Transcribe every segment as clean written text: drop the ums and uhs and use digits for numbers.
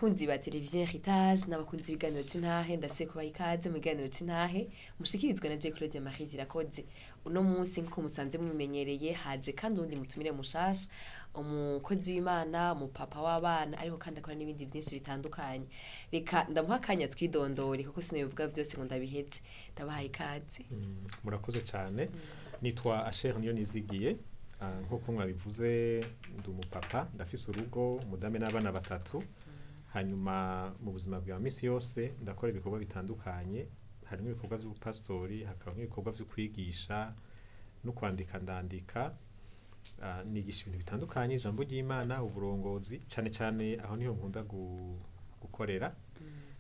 Bakunzi ba televiziyo Heritage n'abakunzi b'ibiganiro c'intahe, ndasubiye kubaha ikaze mu biganiro c'intahe mushikirizwa na J Claude Marie Zirakoze. Uno munsi, nkuko musanze mubimenyereye, haje kandi uwundi mutumire mushasha, umukozi w'Imana, umupapa w'abana, ariko kandi akora n'ibindi vyinshi bitandukanye. Reka ndamuha akanya twidondore, kuko sinobivuga vyose ngo ndabiheze. Ndabahaye ikaze. Murakoze cyane. Nitwa Asher Niyo Nizigiye. Nk'uko mwabivuze, ndi umupapa, ndafise urugo, umudame n'abana batatu. Hanyuma mu buzima bwa misi yose ndakora ibikorwa bitandukanye, harimo ibikorwa by'ubupasitori, hakabamo ibikorwa byo kwigisha no kwandika. Ndandika, nigisha ibintu bitandukanye, ijambo ry'Imana, uburongozi cyane cyane, aho niho nkunda gukorera.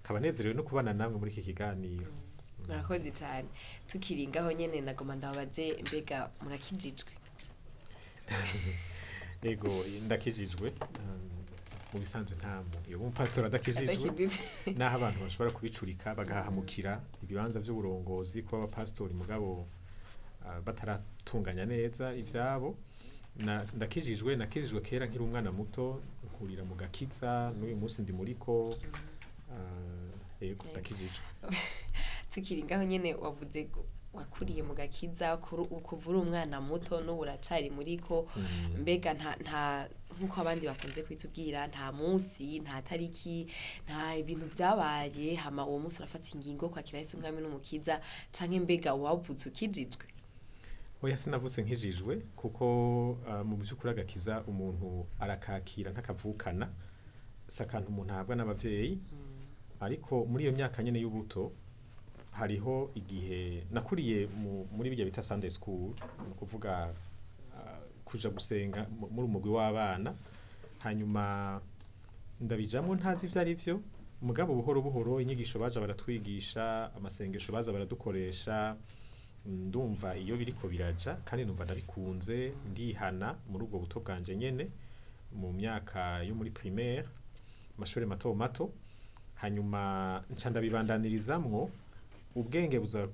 Nkaba nezerewe no kubana namwe muri iki kiganiro. Murakoze cyane. Tukiri ngaho nyene, nagoma ndababaze, mbega murakijijwe? Ego, ndakijijwe. Mu bisanzwe nta muntu yoba umupasitori adakijijwe. Adakijijwe. Naho abantu bashobora kubicurika bagahahamukira ibibanza by'uburongozi, kuba abapasitori, mugabo bataratunganya neza ivyabo. Ndakijijwe, nakijijwe kera nkiri umwana muto, nkurira mu gakiza, n'uyu munsi ndi muriko. Yego, ndakijijwe. Tukiri ngaho nyene, wavuze ko wakuriye mu gakiza kuva uri umwana muto, n'ubu uracari muriko. Mbega nta nkuko abandi bakunze kwitubwira, nta munsi, nta tariki, nta ibintu vyabaye hama uwo munsi urafata ingingo yo kwakira Yesu Umwami n'Umukiza, canke mbega wavutse ukijijwe? Oya, sinavutse nkijijwe, kuko mu by'ukuri agakiza umuntu arakakira, ntakavukana, si akantu umuntu ahabwa n'abavyeyi. Ariko muri iyo myaka nyene y'ubuto, hariho igihe nakuriye muri bijya bita Sunday school, ni ukuvuga kuja gusenga muri umugwi w'abana. Hanyuma ndabijamwo ntazi ivyo ari vyo, mugabo buhoro buhoro inyigisho baja baratwigisha, amasengesho baza baradukoresha, ndumva iyo biriko biraja kandi numva ndabikunze, ndihana muri ubwo buto bwanje nyene, mu myaka yo muri primaire, amashuri mato mato. Hanyuma nca ndabibandanirizamwo, ubwenge buza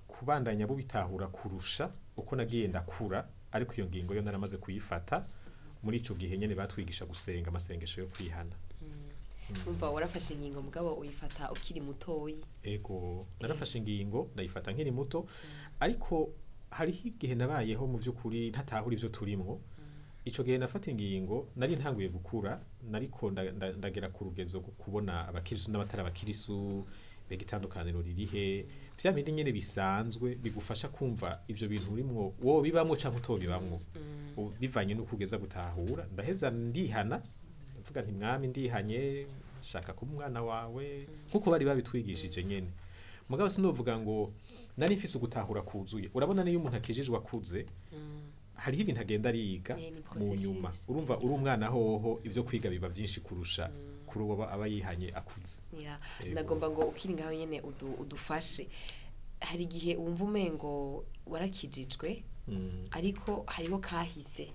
kubandanya bubitahura kurusha uko nagiye ndakura. Ariko iyo ngingo yo naramaze kuyifata muri ico gihe nyene batwigisha gusenga amasengesho yo kwihana. Umva, warafashe ingingo, mugabo uyifata ukiri mutoyi. Ego, narafashe ingingo, ndayifata nkiri muto, ariko hariho igihe nabayeho mu vy'ukuri ntatahura ivyo turimwo. Ico gihe nafata ingingo nari ntanguye gukura, nariko ndagera ku rugezo rwo kubona abakirisu n'abatari abakirisu, mbega itandukaniro ririhe, vya bindi nyene bisanzwe bigufasha kumva ivyo bintu urimwo wo bibamwo canke utobibamwo, bivanye n'uko ugeza gutahura. Ndaheza ndihana, ndavuga nti: "Mwami, ndihanye, shaka kuba umwana wawe," nkuko bari babitwigishije nyene. Mugabo sinovuga ngo nari mfise ugutahura kuzuye. Urabona, niyo umuntu akijijwe akuze, hariho ibintu agenda ariga Ni mu processus. nyuma. Urumva, uri umwana hoho ivyo kwiga biba vyinshi kurusha kuri uwo aba yihanye akuze. Yego. Nagomba ngo ukiri ngaho nyene udufashe. Hari igihe wumva umengo warakijijwe, ariko hariho kahise,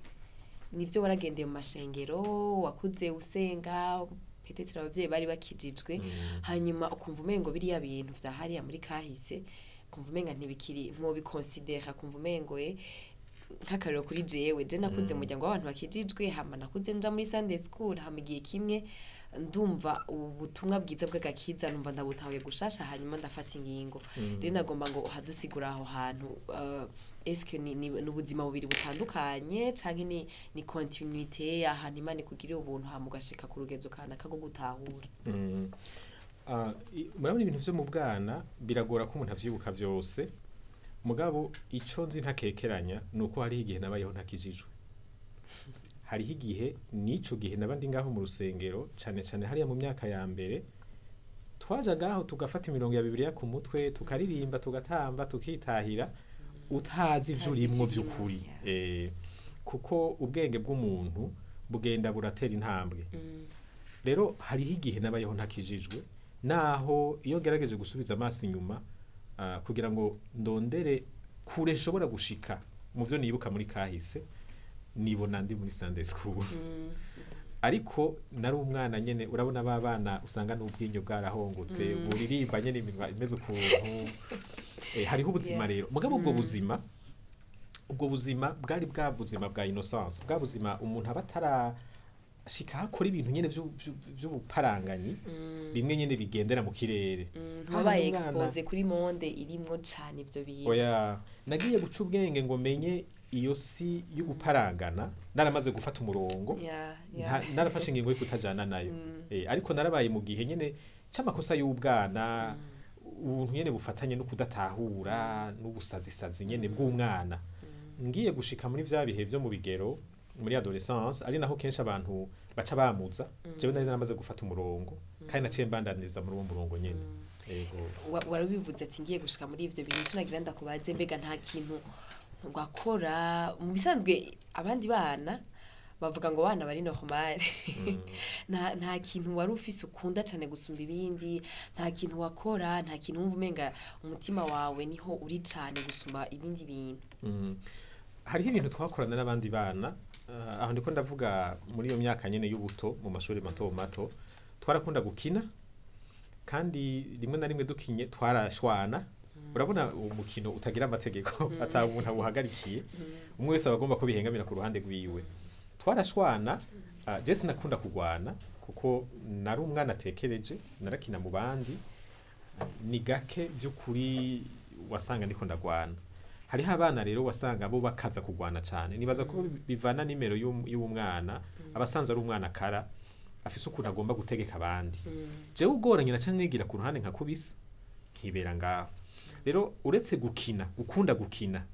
nivyo waragendeye mu mashengero, wakuze usenga, peut-être abavyeyi bari bakijijwe, hanyuma ukumva umengo biriya bintu vya hariya muri kahise, ukumva umenga ntibikiri, ntiwobikonsidera, kumva umengo nk'akarero kuri jewe, je nakuze mu muryango w'abantu bakijijwe, hama nakuze nja muri Sunday school, hama igihe kimwe ndumva ubutumwa bwiza bw'agakiza, numva ndabutahuye gushasha, hanyuma ndafata ingingo. Rero nagomba ngo uhadusigura aho hantu, eske ni ubuzima bubiri butandukanye, canke ni continuité, ahantu Imana ikugirira ubuntu hama ugashika ku rugezo kanaka rwo gutahura? Murabona, ibintu vyo mu bwana biragora ko umuntu avyibuka vyose. Mugabo ico nzi ntakekeranya ni uko hariho igihe nabayeho ntakijijwe. Hariho igihe, n'ico gihe naba ndi ngaho mu rusengero, cane cane hariya mu myaka ya mbere, twaja ngaho tugafata imirongo ya Bibiliya ku mutwe, tukaririmba, tugatamba, tukitahira, utazi ivyo Utazi urimwo ivyo urimwo, vy'ukuri. Kuko ubwenge bw'umuntu bugenda buratera intambwe. Rero hariho igihe nabayeho ntakijijwe, naho iyo ngerageje gusubiza amaso inyuma kugira ngo ndondere kure nshobora gushika mu vyo nibuka muri kahise, nibona ndi muri Sunday school. Ariko nari umwana nyene, urabona ba bana usanga n'ubwinyo bwarahongotse, buririmba nyene, iminwa imeze ukuntu. Hariho ubuzima. Rero mugabo ubwo buzima bwari bwa buzima bwa innocence, bwa buzima umuntu aba atara Ashika akora ibintu nyene vy'ubuparanganyi, bimwe nyene bigendera mu kirere. Ntiwabaye exposé kuri monde irimwo cane ivyo bintu. Oya, nagiye guca ubwenge ngo menye iyo si y'uguparangana naramaze gufata umurongo, narafashe ingingo yo kutajana nayo. Ariko narabaye mu gihe nyene c'amakosa y'ubwana, ubuntu nyene bufatanye no kudatahura n'ubusazisazi nyene bw'umwana. Ngiye gushika muri vya bihe vyo mu bigero, muri adolescence, ari naho kenshi abantu baca bamuza, jewe nari naramaze gufata umurongo kandi naciye mbandaniriza muri uwo murongo nyene. Yego. Warabivuze ati ngiye gushika muri ivyo bintu, nagira ndakubaze, mbega nta kintu wakora mu bisanzwe? Abandi bana bavuga ngo bana bari normal, nta kintu wari ufise ukunda cane gusumba ibindi? Nta kintu wakora, nta kintu wumva umenga umutima wawe niho uri cane gusumba ibindi bintu? Hariho ibintu twakorana n'abandi bana, aho ndiko ndavuga muri iyo myaka nyene y'ubuto, mu mashuri mato mato. Twarakunda gukina, kandi rimwe na rimwe dukinye twarashwana. Urabona umukino utagira amategeko, ata umuntu awuhagarikiye, umwe wese aba agomba ko bihengamira ku ruhande rwiwe. Twarashwana. Je sinakunda kugwana kuko nari umwana atekereje, narakina mu bandi. Ni gake vy'ukuri wasanga ndiko ndagwana. Hariho abana rero wasanga bo bakaza kugwana cane. Nibaza ko bivana nimero y'umwana, abasanzwe ari umwana kara afise ukuntu agomba gutegeka abandi. Jewe ugoranye naca nigira ku ruhande nkakubisa, nkibera ngaho. Rero uretse gukina, gukunda gukina,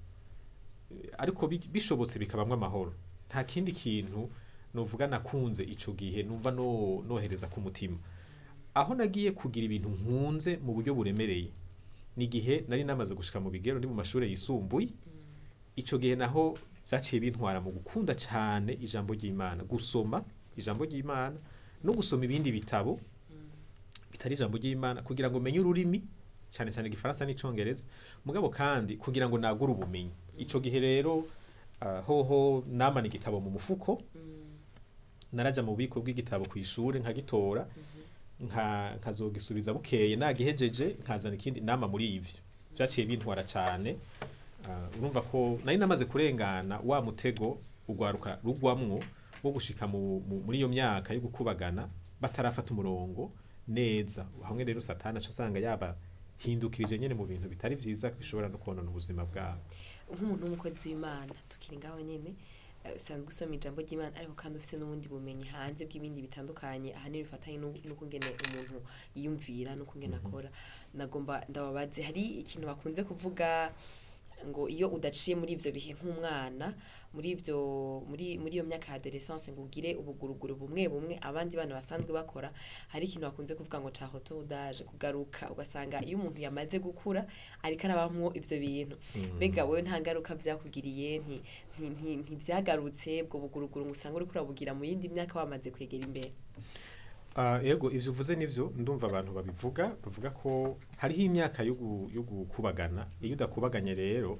ariko bishobotse bikabamwo amahoro, nta kindi kintu novuga nakunze ico gihe numva no nohereza ku mutima. Aho nagiye kugira ibintu nkunze mu buryo buremereye ni igihe nari namaze gushika mu bigero, ndi mu mashure yisumbuye. Ico gihe naho vyaciye bintwara mu gukunda cane ijambo ry'Imana, gusoma ijambo ry'Imana no gusoma ibindi bitabo bitari ijambo ry'Imana, kugira ngo menye ururimi, cyane cyane igifaransa n'icongereza, mugabo kandi kugira ngo nagure ubumenyi. Ico gihe rero hoho namana igitabo mu mufuko, naraja mu bubiko bw'igitabo ku ishure nkagitora, nkazogisubiza bukeye nagihejeje, nkazana ikindi. Nama muri ivyo vyaciye bintwara cane. Urumva ko nari namaze kurengana wa mutego ugwaruka rugwamwo wo gushika muri iyo myaka yo gukubagana batarafata umurongo neza. Hamwe rero Satani aca usanga yaba hindukirije nyene mu bintu bitari vyiza bishobora no konona ubuzima bwabo. Nk'umuntu w'umukozi w'Imana, tukiri ngaho nyene, usanzwe usoma ijambo ry'Imana, ariko kandi ufise n'ubundi bumenyi hanze bw'ibindi bitandukanye, ahanini bifatanye n'ukungene umuntu yiyumvira n'ukungene akora. Nagomba ndababaze, hari ikintu bakunze kuvuga ngo iyo udaciye muri ivyo bihe nk'umwana, muri ivyo muri iyo myaka ya adolescence, ngo ugire ubuguruguru bumwe bumwe abandi bana basanzwe bakora, hari ikintu bakunze kuvuga ngo ca retour d'âge, kugaruka, ugasanga iyo umuntu yamaze gukura ariko arabamwo ivyo bintu. Mbega wewe nta ngaruka vyakugiriye? Ntivyagarutse ubwo buguruguru ngo usanga uriko urabugira mu yindi myaka wamaze kwegera imbere? Yego, ivyo uvuze nivyo, ndumva abantu babivuga, bavuga ko hariho imyaka yo gukubagana. Iyo udakubaganye rero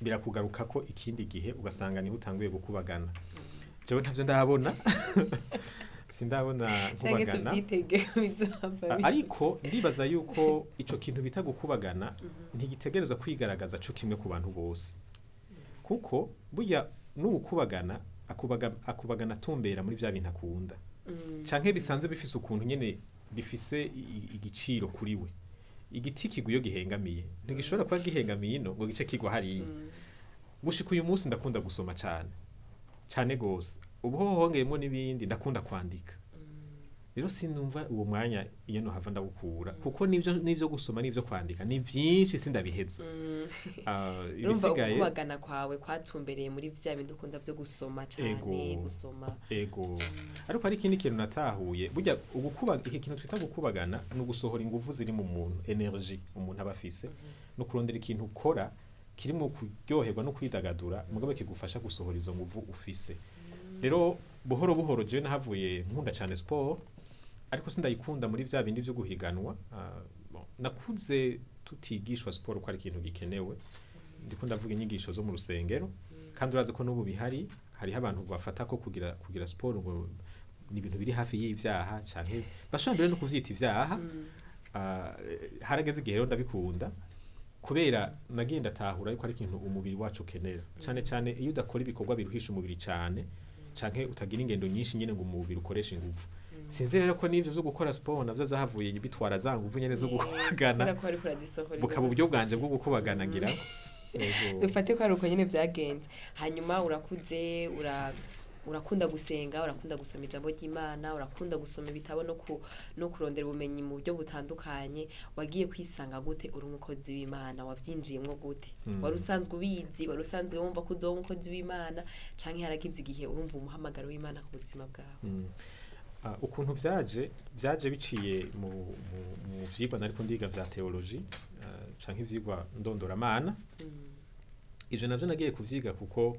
birakugaruka ko ikindi gihe, ugasanga niho utanguye gukubagana. Jewe ntavyo ndabona, sindabona Canke nkubagana. tuvyitege bizohava Ariko ndibaza yuko ico kintu bita gukubagana ntigitegerezwa kwigaragaza co kimwe ku bantu bose, kuko burya n'uwukubagana akubagana atumbera muri vya bintu akunda canke bisanzwe bifise ukuntu nyene bifise igiciro kuri we. Igiti kigwa iyo gihengamiye, ntigishobora kuba gihengamiye ino ngo gice kigwa hariya. Gushika uyu munsi ndakunda gusoma cane cane gose. Ubu ho hongeyemwo n'ibindi, ndakunda kwandika. Rero sinumva uwo mwanya iyo nohava ndawukura, kuko nivyo gusoma n'ivyo kwandika ni vyinshi, sindabiheza. Urumva Ibisigaye ukubagana kwawe kwatumbereye muri vya bindi ukunda vyo gusoma cane? Ego. Gusoma. Ego, ariko hari ikindi kintu natahuye. Burya ugukuba, iki kintu twita gukubagana, ni ugusohora inguvu ziri mu muntu, énergie umuntu aba afise, no kurondera ikintu ukora kirimwo kuryoherwa no kwidagadura, mugabo kigufasha gusohora izo nguvu ufise. Rero buhoro buhoro jewe nahavuye nkunda cane sport, ariko sindayikunda muri vya bindi vyo guhiganwa. Bon, nakuze tutigishwa sport ko ari ikintu gikenewe. Ndiko ndavuga inyigisho zo mu rusengero, kandi urazi ko n'ubu bihari, hariho abantu bafata ko kugira sport ngo ni ibintu biri hafi y'ivyaha, canke bashobora mbere no kuvyita ivyaha. Harageze igihe rero ndabikunda, kubera nagiye ndatahura yuko ari ikintu umubiri wacu ukenera, cane cane iyo udakora ibikorwa biruhisha umubiri cane. Canke utagira ingendo nyinshi nyene ngo umubiri ukoreshe inguvu. Sinzi rero ko n'ivyo vyo gukora sport navyo vyahavuye bitwara za nguvu nyene zo gukubagana. Kubera ko wariko urazisohora. Bukaba uburyo bwanje bwo gukubagana ngira. Yego. Dufate ko ari uko nyene vyagenze. Hanyuma urakuze, urakunda gusenga, urakunda gusoma ijambo ry'Imana, urakunda gusoma ibitabo no kurondera ubumenyi mu buryo butandukanye. Wagiye kwisanga gute uri umukozi w'Imana? Wavyinjiyemwo gute? Wari usanzwe ubizi? Wari usanzwe wumva ko uzoba umukozi w'Imana, canke haragize igihe urumva umuhamagaro w'Imana ku buzima bwawe? Ukuntu vyaje biciye mu vyigwa nariko ndiga vya théologie, canke ivyigwa ndondoramana. Ivyo navyo nagiye kuvyiga kuko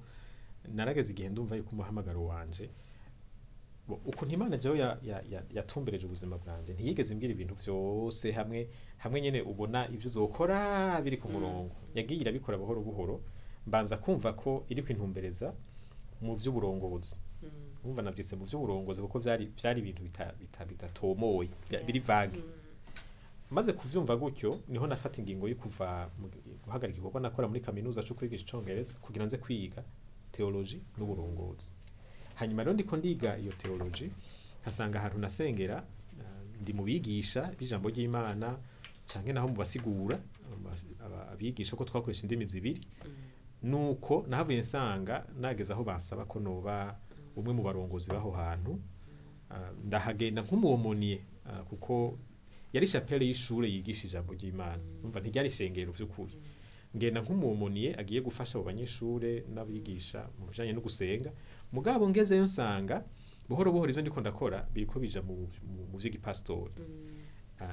narageze igihe ndumva yuko umuhamagaro wanje, ukuntu Imana jewe yatumbereje ubuzima bwanje, ntiyigeze imbwira ibintu vyose hamwe hamwe nyene ubona ivyo uzokora biri ku murongo. Yagiye irabikora buhoro buhoro, mbanza kumva ko iriko intumbereza mu vy'uburongozi. Umva, navyise mu vy'uburongozi kuko vyari ibintu bitatomoye, biri vague. Maze kuvyumva gutyo, niho nafata ingingo yo kuva guhagarika igikorwa nakora muri kaminuza co kwigisha icongereza kugira nze kwiga théologie n'uburongozi. Hanyuma rero ndiko ndiga iyo théologie, nkasanga ahantu nasengera, ndi mu bigisha b'ijambo ry'Imana canke naho mu basigura abigisha, ko twakoresha indimi zibiri. Nuko nahavuye nsanga nageze aho bansaba ko noba umwe mu barongozi b'aho hantu. Ndahagenda nk'umu aumônier, kuko yari chapelle y'ishure yigisha ijambo ry'Imana, umva, ntiryari ishengero vy'ukuri. Ngenda nk'umu aumônier agiye gufasha abo banyeshure n'abigisha mu bijanye no gusenga. Mugabo ngezeyo nsanga buhoro buhoro ivyo ndiko ndakora biriko bija mu vy'igipasitori.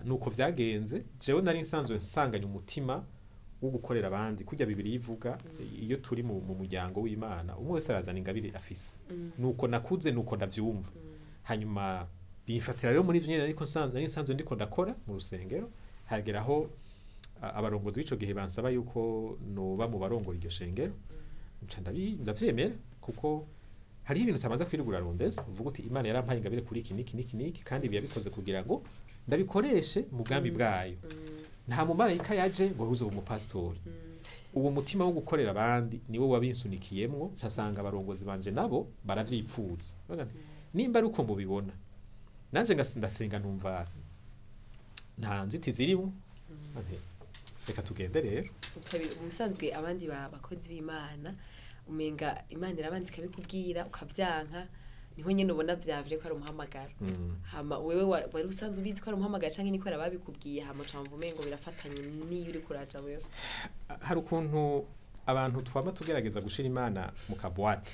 Nuko vyagenze. Jewe nari nsanzwe nsanganye umutima wo gukorera abandi, kurya Bibiliya ivuga, iyo turi mu muryango w'Imana umwe wese arazana ingabire afise. Nuko nakuze, nuko ndavyumva. Hanyuma bimfatira rero muri ivyo nyene, ariko nari nsanzwe ndiko ndakora mu rusengero, hagera aho abarongozi b'ico gihe bansaba yuko noba mu barongora iryo shengero, nca ndavyemera, kuko hariho ibintu utabanza kwirigura rondeza, uvuga uti Imana yarampaye ingabire kuri iki niki niki niki, kandi ibi yabikoze kugira ngo ndabikoreshe mu bwami bwayo. Nta mumarayika yaje ngo uze umupasitori. Uwo mutima wo gukorera abandi niwo wabinsunikiyemwo, nsanga abarongozi banje nabo baravyipfuza. Bavuga nti, nimba ari uko mubibona, nanje ndasenga numva nta nzitizi irimwo. Nti, reka tugende rero. Ubusanzwe abandi bakozi b'Imana, umenga Imana irabanza ikabikubwira ukavyanka, niho nyene ubona vyavire ko ari umuhamagaro. Hama wewe wari usanzwe ubizi ko ari umuhamagaro, canke niko babikubwiye, hama uca wumva umengo birafatanye niyo uriko uraja wewe? Hari ukuntu abantu twama tugerageza gushira Imana mu ka boîte,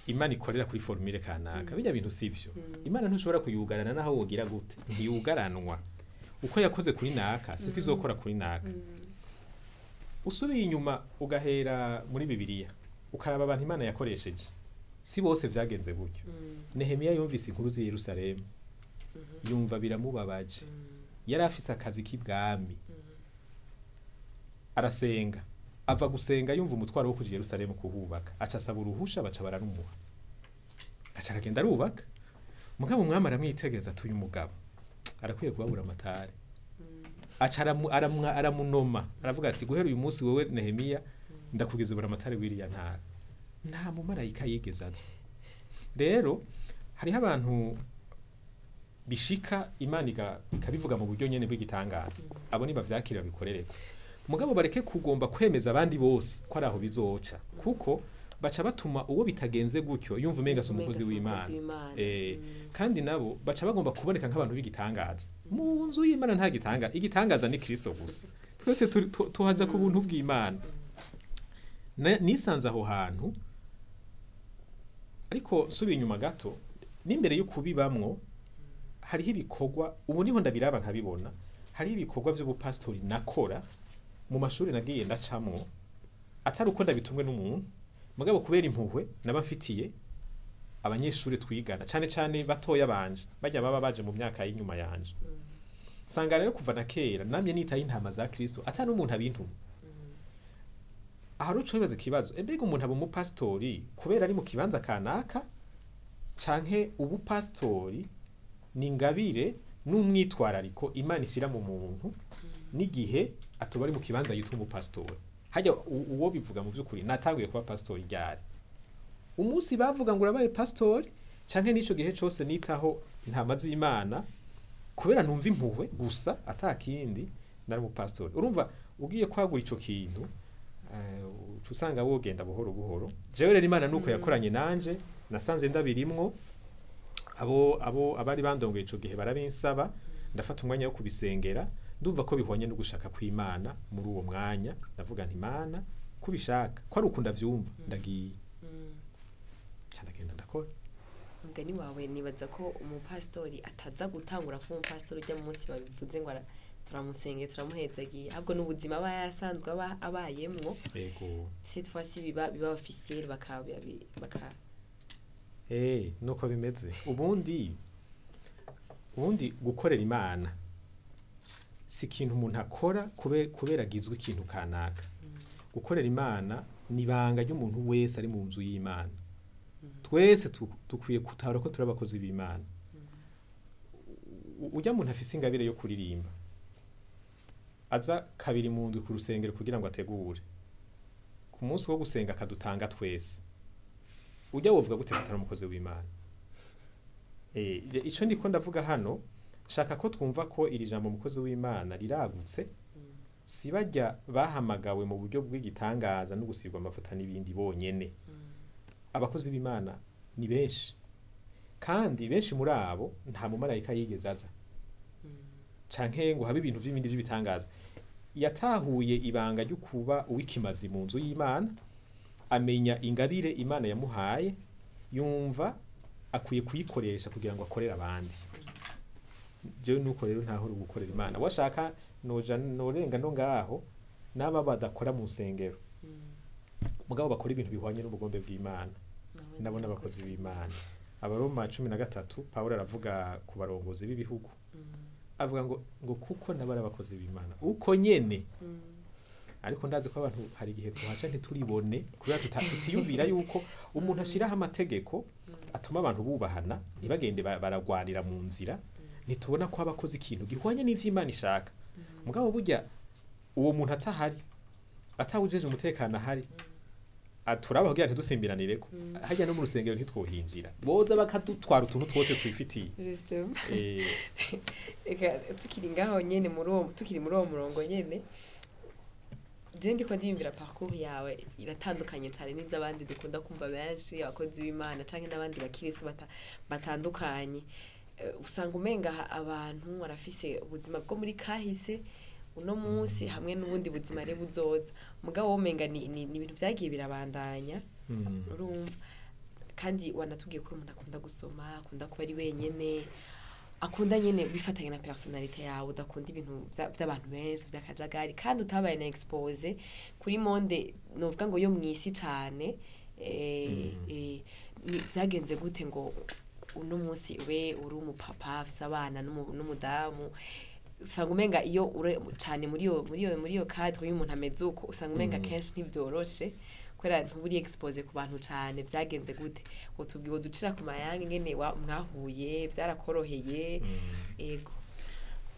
Imana ikorera kuri formule kanaka. Bijya bintu sivyo. Imana ntushobora kuyugarana, naho wogira gute ntiyugaranwa. Uko yakoze kuri naka siko izokora kuri naka. Usubiye inyuma ugahera muri Bibiliya ukaraba abantu Imana yakoresheje, si bose vyagenze gutyo. Nehemiya yumvise inkuru z'i Yerusalemu, yumva biramubabaje. Yari afise akazi k'ibwami, arasenga, ava gusenga yumva umutwaro wo kuja i Yerusalemu kuhubaka, aca asaba uruhusha, baca bararumuha, aca aragenda arubaka. Mugabo umwami aramwitegereza ati uyu mugabo arakwiye kubabura amatari. Aca aramunoma, aravuga ati guhera uyu munsi wewe Nehemiya ndakugeza buramatari w'iriya ntara. Nta mumarayika yigeze aza. Rero hariho abantu bishika Imana ikabivuga mu buryo nyene bw'igitangaza. Abo nibavyakira bikorereko, mugabo bareke kugomba kwemeza abandi bose ko ari aho bizoca, kuko baca batuma uwo bitagenze gutyo yumva umenga si umukozi Umenga si w'Imana. umukozi w'Imana. Kandi nabo baca bagomba kuboneka nk'abantu b'igitangaza. Mu nzu y'Imana nta gitangaza, igitangaza ni Kristo gusa. Twese tuhaja ku buntu bw'Imana. Nisanze aho hantu, ariko nsubiye inyuma gato n'imbere yo kubibamwo, hariho ibikorwa ubu niho ndabiraba nkabibona. Hariho ibikorwa vy'ubupasitori nakora mu mashuri nagiye ndacamwo, atari uko ndabitumwe n'umuntu, mugabo kubera impuhwe naba mfitiye abanyeshuri twigana, cane cane batoya banje, bajya baba baje mu myaka y'inyuma yanje. Sanga rero kuva na kera namye nitaye intama za Kristo ata n'umuntu abintuma. Ahari uco wibaza ikibazo: mbega umuntu aba umupasitori kubera ari mu kibanza kanaka, canke ubupasitori ni ingabire n'umwitwarariko Imana ishyira mu muntu n'igihe atoba ari mu kibanza yitwa umupasitori? Hajya uwo bivuga mu vy'ukuri natanguye kuba pasitori ryari? Umunsi bavuga ngo urabaye pastori canke n'ico gihe cose nitaho intama z'Imana kubera numva impuhwe gusa atakindi, nari umupastori. Urumva ugiye kwagura ico kintu uca usanga wogenda buhoro buhoro. Jewe rero Imana nuko yakoranye nanje, nasanze ndabirimwo, abo abari bandongoye ico gihe barabinsaba, ndafata umwanya wo kubisengera, ndumva ko bihwanye no gushaka kw'Imana. Muri uwo mwanya ndavuga nti Imana kubishaka ko ari uko ndavyumva, ndagiye ndagenda ndakora. Umugani wawe, nibaza ko umupasitori ataza gutangura kuba umupasitori ujya mu munsi babivuze ngo turamusengeye, turamuhezagiye, ahubwo n'ubuzima aba yarasanzwe abayemwo. Yego. Cette fois-ci biba officiel, baka Nuko bimeze. Ubundi gukorera Imana si ikintu umuntu akora kubera agizwe ikintu kanaka. Gukorera Imana ni ibanga ry'umuntu wese ari mu nzu y'Imana. Twese dukwiye kutahura ko turi abakozi b'Imana. Ujya muntu afise ingabire yo kuririmba, aza kabiri mu ndwi ku rusengero kugira ngo ategure ku munsi wo gusenga akadutanga twese, ujya wovuga gute ko atari umukozi w'Imana? Ico ndiko ndavuga hano, shaka ko twumva ko iri jambo umukozi w'Imana riragutse, si bajya bahamagawe mu buryo bw'igitangaza no gusigwa amavuta n'ibindi bonyene. Abakozi b'Imana ni benshi, kandi benshi muri abo nta mumarayika yigeze aza canke ngo habe ibintu vy'ibindi vy'ibitangaza. Yatahuye ibanga ryo kuba uw'ikimazi mu nzu y'Imana, amenya ingabire Imana yamuhaye, yumva akwiye kuyikoresha kugira ngo akorere abandi. Jewe nuko rero ntahora gukorera Imana, washaka noja norenga no ngaho n'aba badakora mu nsengero mugabo bakora ibintu bihwanye n'ubugombe bw'Imana, nabo n'abakozi b'Imana. Abaroma 13, Pawulo aravuga ku barongozi b'ibihugu, avuga ngo kuko nabo ari abakozi b'Imana uko nyene. Ariko ndazi ko abantu hari igihe tuhaca ntituribone kubera tutiyumvira yuko umuntu ashiraho amategeko atuma abantu bubahana, ntibagende baragwanira mu nzira, ntitubona ko abakoze ikintu gihwanye n'ivy'Imana ishaka. Mugabo burya uwo muntu atahari, atawujeje umutekano ahari, aturaba kugira ntidusimbiranireko, hajya no mu rusengero ntitwohinjira, boza bakadutwara utuntu twose twifitiye. Justement. Eka tukiri ngaho nyene muri uwo, tukiri muri uwo murongo nyene, je ndiko ndiyumvira parcours yawe iratandukanye cyane n'iz'abandi dukunda kumva benshi, abakozi b'Imana canke n'abandi bakirisi batandukanye. Usanga umenga abantu barafise ubuzima bwo muri kahise, uno munsi hamwe n'ubundi buzima rero buzoza, mugabo womenga ni ibintu vyagiye birabandanya. Urumva kandi wanatubwiye ko umuntu akunda gusoma, akunda kuba ari wenyene, akunda nyene bifatanya na personnalité yawe, udakunda ibintu vy'abantu benshi vy'akajagari, kandi utabaye na exposé kuri monde novuga ngo yo mw'isi cane. Vyagenze gute ngo uno munsi ube uri umupapa afise abana n'umudamu? Usanga umenga iyo uri cane muri iyo cadre y'umuntu ameze uko, usanga umenga kenshi ntivyoroshe kubera ntuburi exposé ku bantu cane. Vyagenze gute? Utubwiye uducira ku mayange ingene mwahuye, vyarakoroheye? Ego.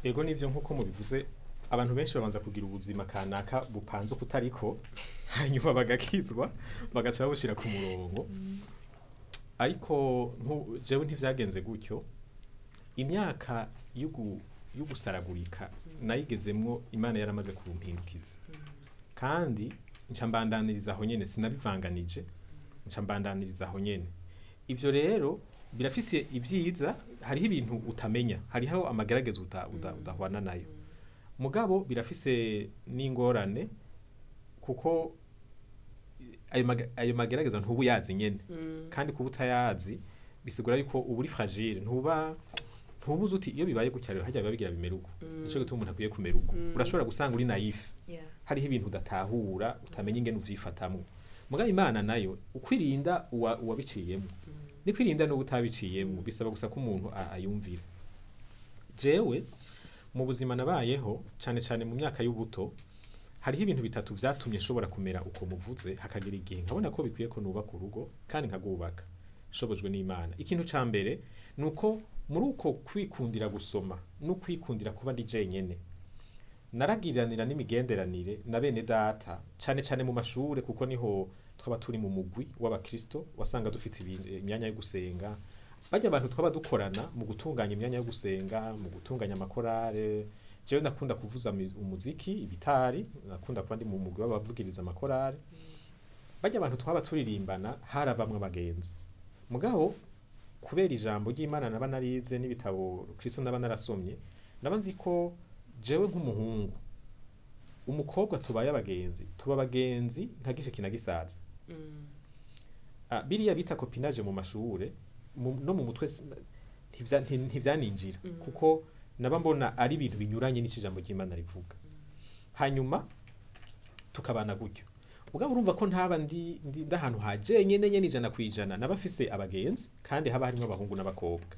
Ego, nivyo, nkuko mubivuze, abantu benshi babanza kugira ubuzima kanaka bupanze kutariko, hanyuma bagakizwa bagaca babushira ku murongo. Ariko jewe ntivyagenze gutyo. Imyaka y'ugusaragurika nayigezemwo Imana yaramaze kumpindukiza, kandi nca mbandaniriza aho nyene, sinabivanganije, nca mbandaniriza aho nyene. Ivyo rero birafise ivyiza, hariho ibintu utamenya, hariho amagerageza udahwana nayo, mugabo birafise n'ingorane kuko ayo magerageza ntubu yazi nyene, kandi kuba utayazi bisigura yuko uba uri fragile, ntubuze uti iyo bibaye gutya rero hajya biba bigira bimera uko. Nico gituma umuntu akwiye kumera uko. Urashobora gusanga uri naïf, hariho ibintu udatahura, utamenya ingene uvyifatamwo, mugabo Imana nayo ukwirinda uwabiciyemo ni kwirinda n'ubu utabiciyemo, bisaba gusa ko umuntu ayumvira. Jewe mu buzima nabayeho, cane cane mu myaka y'ubuto, hariho ibintu bitatu vyatumye nshobora kumera uko muvuze, hakagera igihe nkabona ko bikwiye ko nubaka urugo kandi nkagubaka nshobojwe n'Imana. Ikintu ca mbere nuko muri uko kwikundira gusoma no kwikundira kuba ndi jenyene. Naragiranira n'imigenderanire na bene data, cane cane mu mashure, kuko niho twaba turi mu mugwi w'abakristo, wasanga dufite imyanya yo gusenga. Bajya abantu twaba dukorana mu gutunganya imyanya yo gusenga, mu gutunganya amakorale. Jewe nakunda kuvuza umuziki, ibitari, nakunda kuba ndi mu mugwi w'abavugiriza amakorale. Bajya abantu twaba turirimbana, harabamwe abagenzi. Mugabo kubera ijambo ry'Imana naba narize n'ibitabo Kristo naba narasomye, naba nzi ko jewe nk'umuhungu, umukobwa tubaye abagenzi, tuba abagenzi nka gishiki na gisaza. Biriya bita copinage mu mashure, no mu mutwe ntivyaninjira, kuko naba mbona ari ibintu binyuranye n'ijambo ry'Imana rivuga. Hanyuma tukabana gutyo. Mugabo urumva ko ntaba ndi ndahantu haje nyene nyene 100%, naba mfise abagenzi kandi haba harimo abahungu n'abakobwa.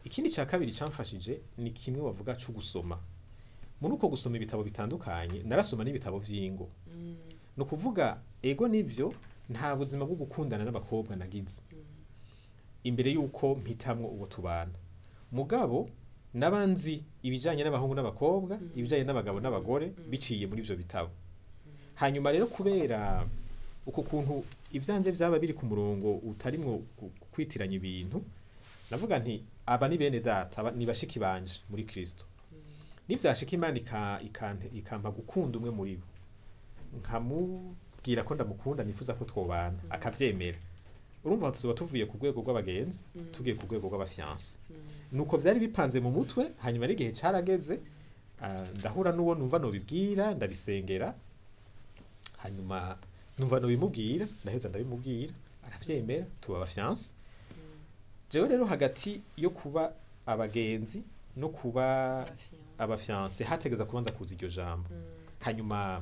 Ikindi ca kabiri camfashije ni kimwe wavuga cyo gusoma. Muri uko gusoma ibitabo bitandukanye, narasoma n'ibitabo vy'ingo. No kuvuga ego nivyo, nta buzima bwo gukundana n'abakobwa nagize imbere yuko mpitamwo uwo tubana. Mugabo nabanzi ibijanye n'abahungu n'abakobwa, ibijanye n'abagabo n'abagore biciye muri ivyo bitabo. Hanyuma rero kubera uko kuntu ivyanje vyaba biri ku murongo utarimwo kwitiranya ibintu, navuga nti aba ni bene data, aba ni bashiki banje muri Kristo. Nivyashika Imana ikampa gukunda umwe muri bo, nkamubwira ko ndamukunda, nifuza ko twobana, akavyemera. Urumva tuzoba tuvuye ku rwego rw'abagenzi tugiye ku rwego rw'abafiance. Nuko vyari bipanze mu mutwe. Hanyuma ari igihe carageze, ndahura n'uwo numva nobibwira, ndabisengera, hanyuma numva nobimubwira, ndaheza ndabimubwira, aravyemera, tuba abafiance. Jewe rero hagati yo kuba abagenzi no kuba abafiance hategeza kubanza kuza iryo jambo. Hanyuma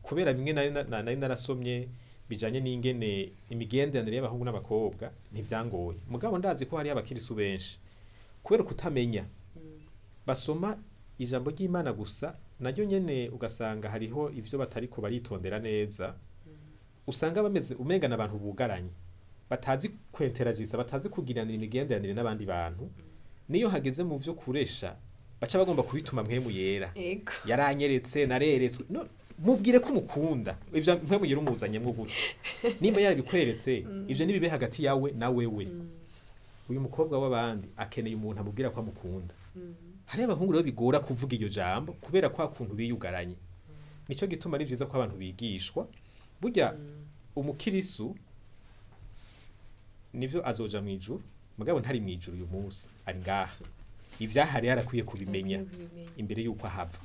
kubera bimwe nari narasomye bijanye n'ingene imigenderanire y'abahungu n'abakobwa, ntivyangoye. Mugabo ndazi ko hari abakirisu benshi kubera kutamenya basoma ijambo ry'Imana gusa, naryo nyene ugasanga hariho ivyo batariko baritondera neza. Usanga bameze umenga n'abantu bugaranye, batazi kwenteragisa, batazi kugiranira imigenderanire n'abandi bantu. Niyo hageze mu vyo kuresha baca bagomba kubituma Mpwemu Yera. Yaranyeretse, nareretswe. No, mubwire ko umukunda, ivyo Mpwemu Yera umuzanyemwo gute? Nimba yarabikweretse, ivyo nibibe hagati yawe na wewe. Uyu mukobwa w'abandi akeneye umuntu amubwira ko amukunda. Hari abahungu rero bigora kuvuga iryo jambo kubera kwa kuntu biyugaranye. Nico gituma ari vyiza ko abantu bigishwa. Burya umukirisu nivyo azoja mu ijuru, mugabo ntari mu ijuru uyu munsi, ari ngaha. Ivyahari yarakwiye kubimenya imbere yuko ahava.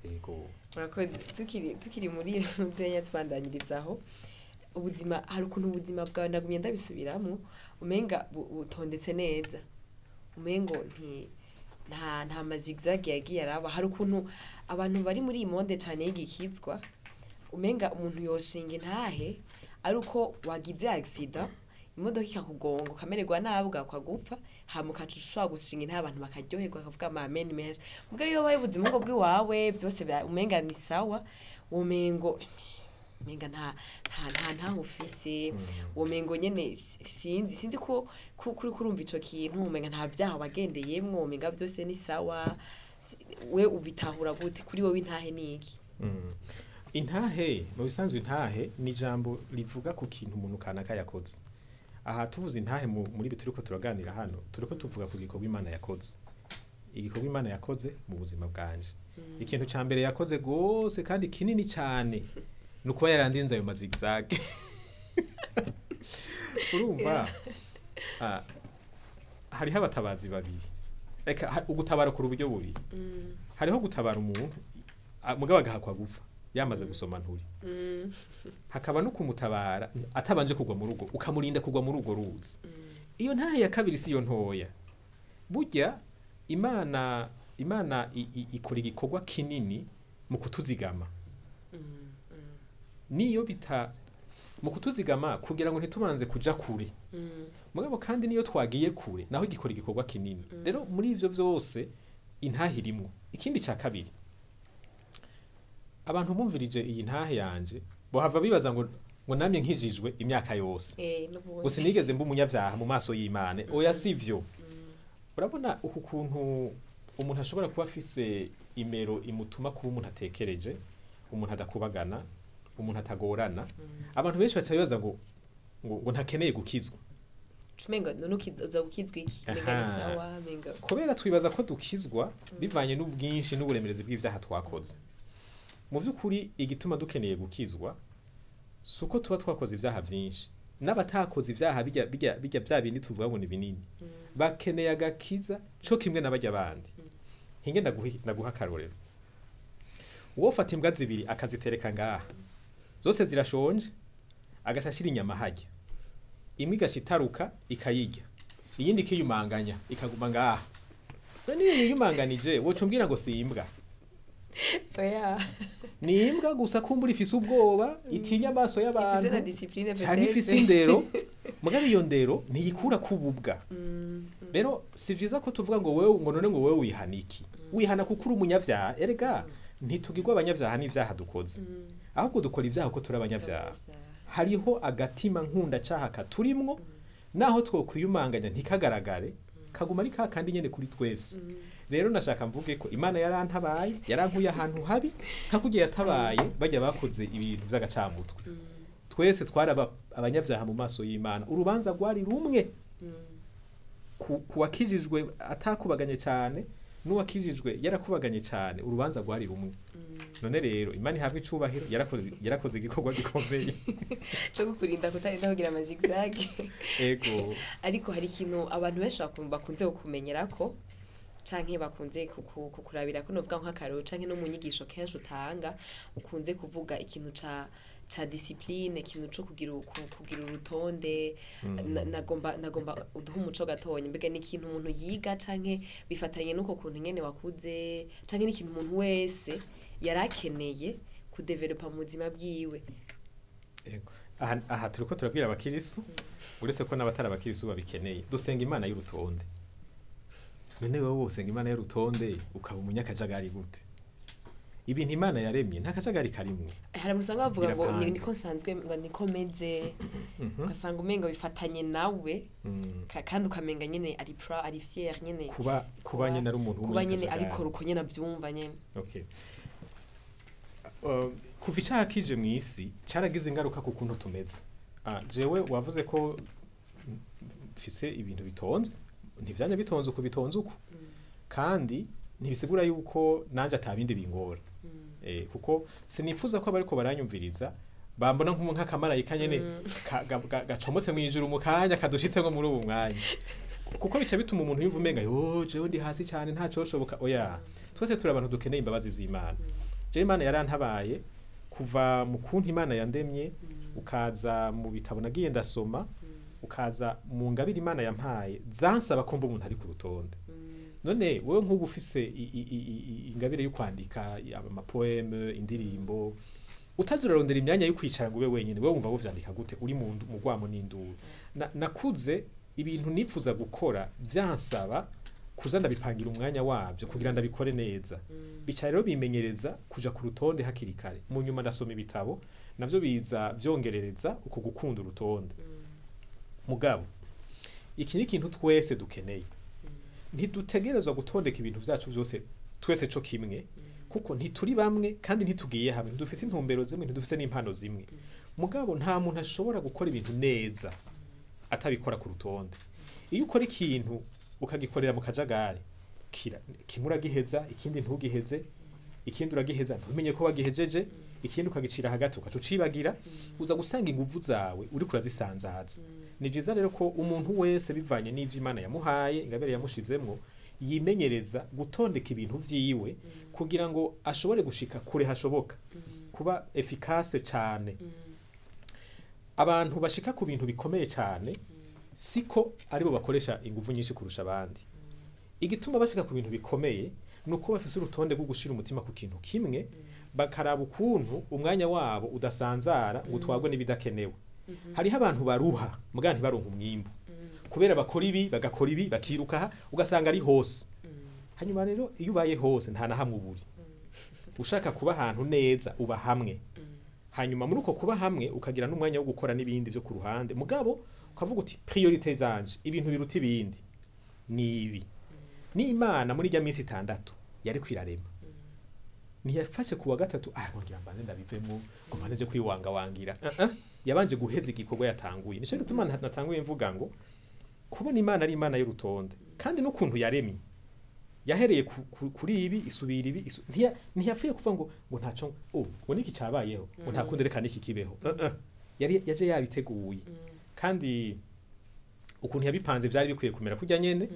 Yego. Murakoze. Tukiri muri byenya twandanyirizaho ubuzima, hari ukuntu ubuzima bwawe ndagumye ndabisubiramo, umenga butondetse neza, umengo nti nta mazigzag yagiye araba. Hari ukuntu abantu bari muri iyi monde cyane y'igikizwa, umenga umuntu yoshinga intahe ari uko wagize accident, imodoka ikakugonga ukamererwa nabi ugakwa gupfa, hama ukaca ushobora gushinga intahe abantu bakaryoherwa bakavuga amen menshi. Mugabo iyo wabaye ubuzima ubwo bw'iwawe byose umenga ni sawa, umengo umenga nta nta nta ufise, umengo nyene sinzi ko kuri kurumva ico kintu, umenga nta vyaha wagendeyemwo, umenga byose ni sawa. We ubitahura gute? Kuri wowe intahe niki? Intahe mu bisanzwe, intahe ni ijambo rivuga ku kintu umuntu kanaka yakoze. Aha tuvuze intahe muri ibi turiko turaganira hano, turiko tuvuga ku gikorwa Imana yakoze. Igikorwa Imana yakoze mu buzima bwanje. Ikintu ca mbere yakoze gose kandi kinini cane ni ukuba yarandinze ayo mazigzag. Urumva hariho abatabazi babiri. Eka ugutabara ku buryo bubiri. Hariho gutabara umuntu mugabo agahakwa gupfa yamaze gusoma nturi. Hakaba no kumutabara atabanje kugwa mu rugo, ukamurinda kugwa muri urwo ruzi. Iyo ntahe ya kabiri si yo ntoya. Burya Imana ikora igikorwa kinini mu kutuzigama. Niyo bita mu kutuzigama kugira ngo ntitubanze kuja kure. Mugabo kandi niyo twagiye kure naho igikora igikorwa kinini. Rero muri ivyo vyose intahe irimwo. Ikindi ca kabiri, abantu bumvirije iyi ntahe yanje bohava bibaza ngo namye nkijijwe imyaka yose, gusa nigeze mba umunyavyaha mu maso y'Imana. Oya sivyo. Urabona uku kuntu umuntu ashobora kuba afise imero imutuma kuba umuntu atekereje, umuntu adakubagana, umuntu atagorana. Abantu benshi baca bibaza ngo ntakeneye gukizwa. Umenga none uza gukizwa iki? Menga ni sawa, menga kubera twibaza ko dukizwa bivanye n'ubwinshi n'uburemerezi bw'ivyaha twakoze. Mu vy'ukuri igituma dukeneye gukizwa si uko tuba twakoze ivyaha vyinshi. N'abatakoze ivyaha bijya bijya bijya bya bindi tuvuga ngo ni binini, bakeneye agakiza co kimwe n'abajya bandi. Hinge ndaguha akarorero. Uwofata imbwa zibiri akazitereka ngaha, zose zirashonje, agaca ashira inyama harya, imwe igaca itaruka ikayirya, iyindi ikiyumanganya ikaguma ngaha. None iyo yiyumanganije woca umbwira ngo si imbwa? Oya. Ni imbwa gusa kumbura ifise ubwoba, itinya amaso ifise y'abantu, na discipline canke ifise indero, mugabo iyo ndero ntiyikura kububwa. Rero si vyiza ko tuvuga ngo wewe, ngo none ngo wewe wihana iki? Wihana kuko uri umunyavyaha. Erega ntitugirwa abanyavyaha n'ivyaha dukoze, ahubwo dukora ivyaha kuko turi abanyavyaha. Hariho agatima nkunda caha katurimwo, naho twokwiyumanganya ntikagaragare, kaguma ari ka kandi nyene kuri twese. Rero nashaka mvuge ko Imana yarantabaye, yarankuye ahantu habi, nka yatabaye bajya bakoze ibintu vy'agacamutwe. Twese twaraba abanyavyaha mu maso y'Imana. Urubanza rwari rumwe ku wakijijwe atakubaganye cyane n'uwakijijwe yarakubaganye cyane, urubanza rwari rumwe. None rero Imana ihabwe icubahiro, yarakoze igikorwa gikomeye co kukurinda kutarinda kugira ama zigzag. Ego. Ariko hari ikintu abantu benshi bakunze kukumenyerako canke bakunze kukurabira ko, novuga nk'akaroro canke no mu nyigisho kenshi utanga ukunze kuvuga ikintu ca discipline, ikintu co kugira urutonde. Nagomba uduhe umuco gatonya. Mbega ni ikintu umuntu yiga canke bifatanye n'uko kuntu nyene wakuze, canke ni ikintu umuntu wese yarakeneye kudevelopa mu buzima bwiwe? Ego. Aha turiko turabwira abakirisu, uretse ko n'abatari abakirisu babikeneye. Dusenga Imana y'urutonde. None wewe usenga Imana y'urutonde ukaba umunyakajagari gute? Ibintu Imana yaremye nta kajagari karimwo. Hari abantu usanga bavuga ngo Birapanze. Niko nsanzwe, ngo niko meze, ugasanga umenga bifatanye nawe, kandi ukamenga nyene ari ari fier nyene Kuba nyene ari umuntu kuba nyene w'umunyakajagari. abikora uko nyene avyumva nyene. Okay. Kuva icaha kije mw'isi caragize ingaruka ku kuntu tumeze. Jewe wavuze ko mfise ibintu bitonze, ntivyanya bitonze uko bitonze uko, kandi ntibisigura yuko nanje atabindi bingora. Kuko sinifuza ko abariko baranyumviriza bambona nk'akamarayika nyene gacomotse mw'ijuru mu kanya kadushitse nko muri ubu mwanya, kuko bica bituma umuntu yumva umenga yo jewe ndi hasi cyane ntacoshoboka. Oya, twese turi abantu dukeneye imbabazi z'Imana. Jewe Imana yarantabaye kuva mu kuntu Imana yandemye, ukaza mu bitabo nagiye ndasoma, ukaza mu ngabire Imana yampaye zansaba ko mba umuntu ari ku rutonde. None wowe nk'ubu ufise ingabire yo kwandika amapoème, indirimbo, utazi urarondera imyanya yo kwicara ngo ube wenyine, wewe wumva wovyandika gute uri mu rwamo n'induru? Nakuze ibintu nifuza gukora vyansaba kuza ndabipangira umwanya wavyo kugira ndabikore neza. Bica rero bimenyereza kuja ku rutonde hakiri kare. Mu nyuma ndasoma ibitabo, navyo biza vyongerereza uko gukunda urutonde. Mugabo iki ni ikintu twese dukeneye. Ntidutegerezwa gutondeka ibintu vyacu vyose twese co kimwe, kuko ntituri bamwe kandi ntitugiye hamwe, ntidufise intumbero zimwe, ntidufise n'impano zimwe. Mugabo nta muntu ashobora gukora ibintu neza atabikora ku rutonde. Iyo ukora ikintu ukagikorera mu kajagari, kimwe uragiheza, ikindi ntugiheze, ikindi uragiheza ntumenye ko wagihejeje, ikindi ukagicira hagati ugaca ucibagira, uza gusanga inguvu zawe uriko urazisanzaza. Ni vyiza rero ko umuntu wese bivanye n'ivyo Imana yamuhaye, ingabire yamushizemwo, yimenyereza gutondeka ibintu vyiwe kugira ngo ashobore gushika kure hashoboka, kuba efficace cane. Abantu bashika ku bintu bikomeye cane siko aribo bakoresha inguvu nyinshi kurusha abandi. Igituma bashika ku bintu bikomeye nuko bafise urutonde rwo gushira umutima ku kintu kimwe, bakaraba ukuntu umwanya wabo udasanzara ngo utwagwe n'ibidakenewe. Hariho abantu baruha muga ntibaronka umwimbu kubera bakora ibi, bagakora ibi, bakiruka aha, ugasanga ari hose. Hanyuma rero iyo ubaye hose nta na hamwe uburi. Ushaka kuba ahantu neza uba hamwe, hanyuma muri uko kuba hamwe ukagira n'umwanya wo gukora n'ibindi vyo ku ruhande, mugabo ukavuga uti priorité zanje, ibintu biruta ibindi ni ibi. Ni Imana muri rya minsi 6 yari kwirarema. Ntiyafashe kuwa gatatu ngira mbanze ndabivemo ngo mbanze je kwiwangawangira. Yabanje guheza igikorwa yatanguye. Nico gituma natanguye mvuga ngo kubona Imana ari Imana y'urutonde, kandi n'ukuntu yaremye yahereye kuri ibi isubira ibi, ntiyapfuye kuvuga ngo ntaco, ngo niki cabayeho, ngo nta kundi reka niki kibeho. Yari yaje yabiteguye, kandi ukuntu yabipanze vyari bikwiye kumera kurya nyene.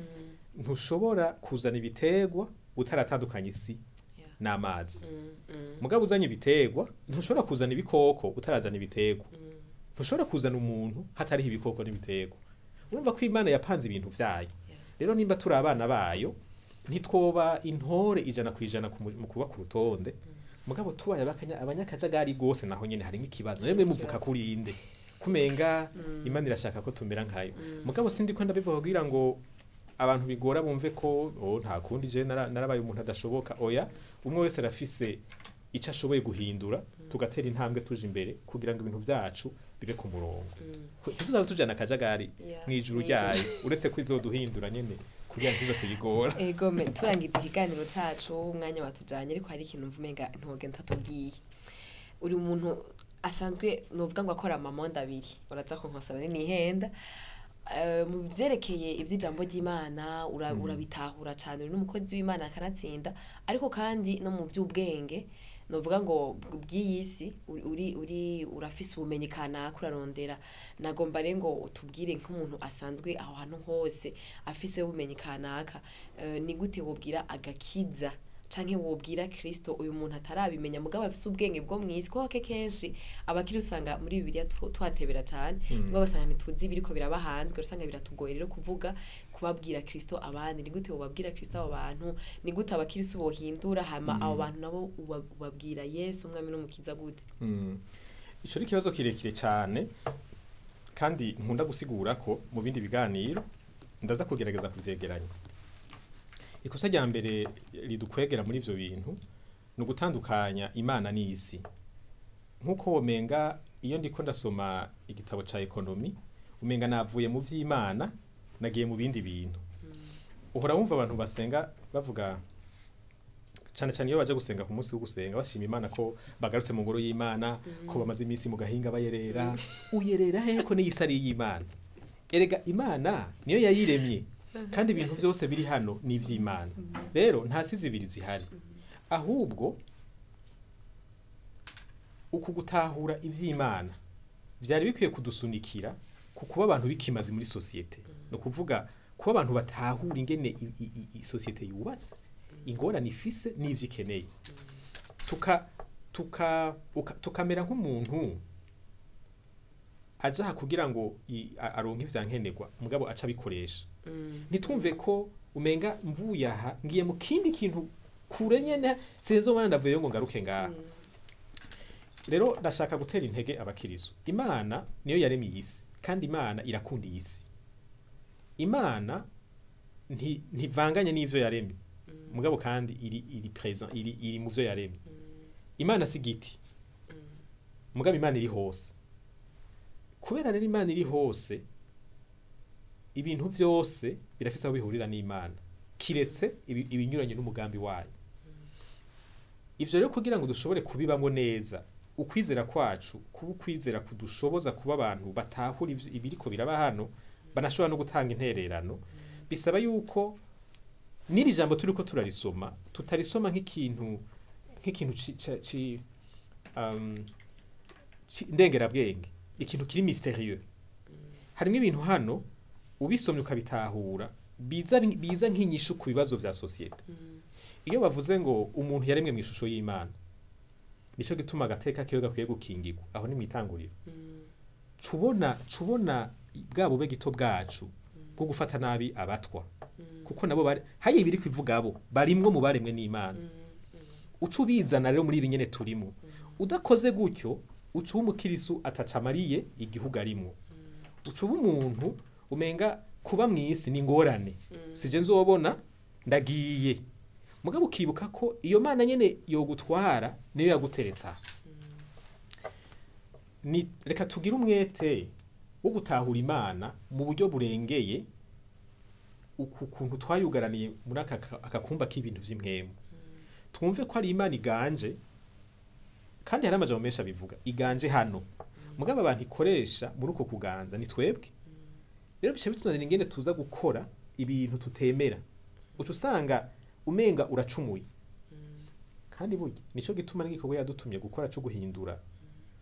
Ntushobora kuzana ibitegwa utaratandukanya isi n'amazi. Mugabo uzanye ibitegwa, ntushobora kuzana ibikoko utarazana ibitegwa. Ntushobora kuzana umuntu hatariho ibikoko n'ibitegwa. Urumva ko Imana yapanze ibintu vyayo. Rero nimba turi abana bayo, ntitwoba intore 100% mu kuba ku rutonde. Mugabo tubaye abanyakajagari gose, naho nyene harimo ikibazo. Namwe muvuka kuri inde kumenga Imana irashaka ko tumera nkayo. Mugabo sindi ko ndabivuga kugira ngo abantu bigora bumve ko nta kundi je narabaye umuntu adashoboka. Oya, umwe wese arafise ico ashoboye guhindura, tugatera intambwe tuje imbere kugira ngo ibintu vyacu bibe ku murongo. Tuzaza tujana akajagari mwijuru ryayo, uretse ko izoduhindura nyene kugira ntizo kuyigora. Ego me turangiza ikiganiro cacu, umwanya watujanye, ariko hari ikintu mvumenga ntogenda tatubwiye. Uri umuntu asanzwe novuga ngo akora amamonda abiri, uraza ko nkosora nihenda. Mu vyerekeye ivy'ijambo ry'Imana urabitahura cane, uri n'umukozi w'Imana akanatsinda, ariko kandi no mu vy'ubwenge novuga ngo bw'iyi si uri urafise ubumenyi kanaka urarondera. Nagomba rero ngo utubwire nk'umuntu asanzwe aho hantu hose afise ubumenyi kanaka, ni gute wobwira agakiza canke wobwira Kristo uyu muntu atarabimenya mugabo afise ubwenge bwo mw'isi? Kuko kenshi abakiri usanga muri Bibiliya twatebera cane, mugabo usanga ntituzi ibiriko biraba hanze, usanga biratugoye rero kuvuga kubabwira Kristo abandi. Ni gute wobabwira Kristo abo bantu? Ni gute abakirisu bohindura hama abo bantu nabo ubabwira Yesu umwami n'umukiza gute? Ico ni ikibazo kirekire cane, kandi nkunda gusigura ko mu bindi biganiro ndaza kugerageza kuvyegeranya. Ikosa rya mbere ridukwegera muri ivyo bintu ni ugutandukanya Imana n'isi. Nkuko womenga iyo ndiko ndasoma igitabo ca ekonomi, umenga navuye mu vy'Imana nagiye mu bindi bintu. Uhora wumva abantu basenga bavuga cane cane iyo baje gusenga ku munsi wo gusenga, bashima Imana ko bagarutse mu ngoro y'Imana, ko bamaze iminsi mu gahinga bayerera. Uyerera he ko n'iyisi ari iy'Imana? Erega Imana niyo yayiremye, kandi ibintu vyose biri hano ni ivy'Imana. Rero nta si zibiri zihari, ahubwo uku gutahura ivy'Imana vyari bikwiye kudusunikira ku kuba abantu bikimaze muri societe. No kuvuga kuba abantu batahura ingene societe yubatse, ingorane ifise n'ivyo ikeneye. Tukamera nk'umuntu aja kugira ngo aronke ivyankenerwa, mugabo aca abikoresha. Nitwumve ko umenga mvuye aha ngiye mu kindi kintu kure nyene, sinzobana ndavuyeyo ngo ngaruke ngaha. Rero ndashaka gutera intege abakirisu. Imana niyo yaremye iyi si, kandi Imana irakunda iyi si. Imana ntivanganye n'ivyo yaremye, mugabo kandi iri present, iri mu vyo yaremye. Imana si giti, mugabo Imana iri hose. Kubera rero Imana iri hose, ibintu vyose birafise aho bihurira n'Imana, kiretse ibinyuranye n'umugambi wayo. Ivyo rero kugira ngo dushobore kubibamwo neza, ukwizera kwacu kuba ukwizera kudushoboza kuba abantu batahura ibiriko biraba hano, banashobora no gutanga intererano, bisaba yuko n'iri jambo turiko turarisoma tutarisoma nk'ikintu ndengerabwenge, ikintu kiri mystérieux. Harimo ibintu hano ubisomye ukabitahura biza nk'inyishu ku bibazo vya societe. Iyo bavuze ngo umuntu yaremwe mu ishusho y'Imana, nico gituma agateka kiwe gakwiye gukingirwa, aho ni mwitanguriro. Cubona bwa bube gito bwacu bwo gufata nabi abatwa, kuko nabo bari haye ibiri kwivuga abo barimwo mu baremwe n'Imana. Uca ubizana rero muri ibi nyene turimo. Udakoze gutyo uca umukirisu atacamariye igihugu arimwo. Uca umuntu umenga kuba mw'isi ni ngorane, sije nzobona ndagiye. Mugabo ukibuka ko iyo Mana nyene yogutwara niyo yaguteretsa. Ni reka tugire umwete wo gutahura Imana mu buryo burengeye uku kuntu twayugaraniye muri aka kumba k'ibintu vy'impwemu. Twumve ko ari Imana iganje, kandi hari amajambo menshi abivuga iganje hano, mugabo abantu ikoresha muri uko kuganza ni twebwe. Rero bica bitunanira ingene tuza gukora ibintu tutemera, uca usanga umenga uracumuye. Kandi burya nico gituma n'igikorwa yadutumye gukora co guhindura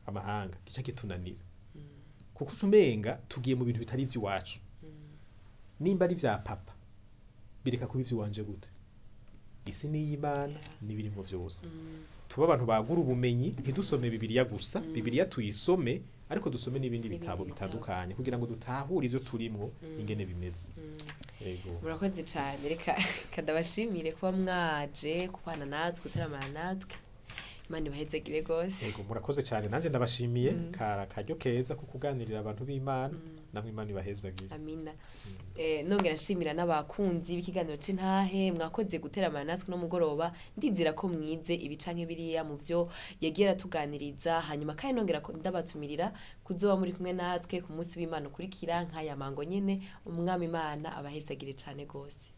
amahanga gica kitunanira, kuko uca umenga tugiye mu bintu bitari ivy'iwacu. Nimba ari vya papa, bireka kuba ivy'iwanje gute? Isi ni iy'Imana n'ibirimo vyose. Tuba abantu bagura ubumenyi, ntidusome Bibiliya gusa. Bibiliya tuyisome, ariko dusome n'ibindi N'ibindi bitabo bitabo. bitandukanye kugira ngo dutahure ivyo turimwo ingene bimeze. Yego. Murakoze cyane. Reka kadabashimire kuba mwaje kubana natwe, gutaramana natwe. Imana ibahezagire rwose. Yego, murakoze cyane, nanjye ndabashimiye. Kara karyo keza ko kuganirira abantu b'Imana, namwe Imana ibahezagire. Amina. Nongera nshimira n'abakunzi b'ikiganiro c'intahe. Mwakoze guteramana natwe no mugoroba. Ndizera ko mwize ibi canke biriya mu vyo yagiye aratuganiriza. Hanyuma kandi nongera ndabatumirira kuzoba muri kumwe natwe ku munsi w'Imana ukurikira nk'aya mango nyene. Umwami Imana abahezagire cane gose.